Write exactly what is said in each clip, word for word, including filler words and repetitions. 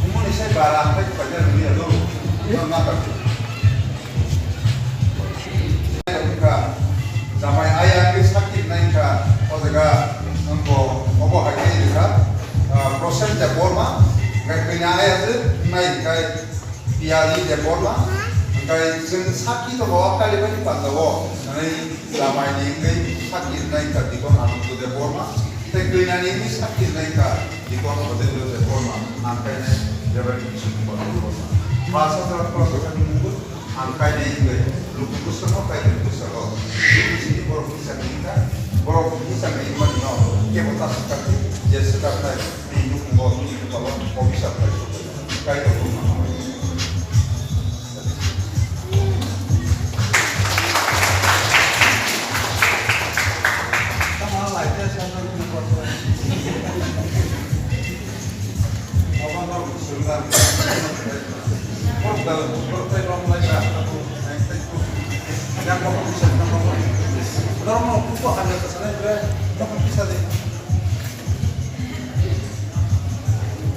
Umuni sai bara ang pai pai na rumi ado. Ino na ka. Ka jamai aya ke sakit nai ka o jaga angko obo hai ke ka, ah, Prosen Debbarma, kai kena aya je nai kai Piyali Debbarma, kai jeng sakit to bawa kali bani pandao, nai jamai ni kai sakit nai ka dikon Anando Debbarma. Tei kwnani wngwi sakti rwnai kha, Dikon Rajendra Debbarma, ang kainai Reverend Kishore Kumar Debbarma. Basa jora Prabhu Prasad ni mungwi ang kainai wngwi luku bwskango kainai bwskango. Bini sini borok bwsakni wngkha, borok bwsakni wngmani no kebo ta swkakdi, je swkaknai bini nukhungo bini kwpalo obisap khai sokoi. Kaitor wngma hambai.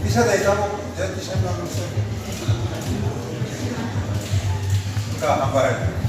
Pisa de tamo, je pisa tamo se. Ka hambai.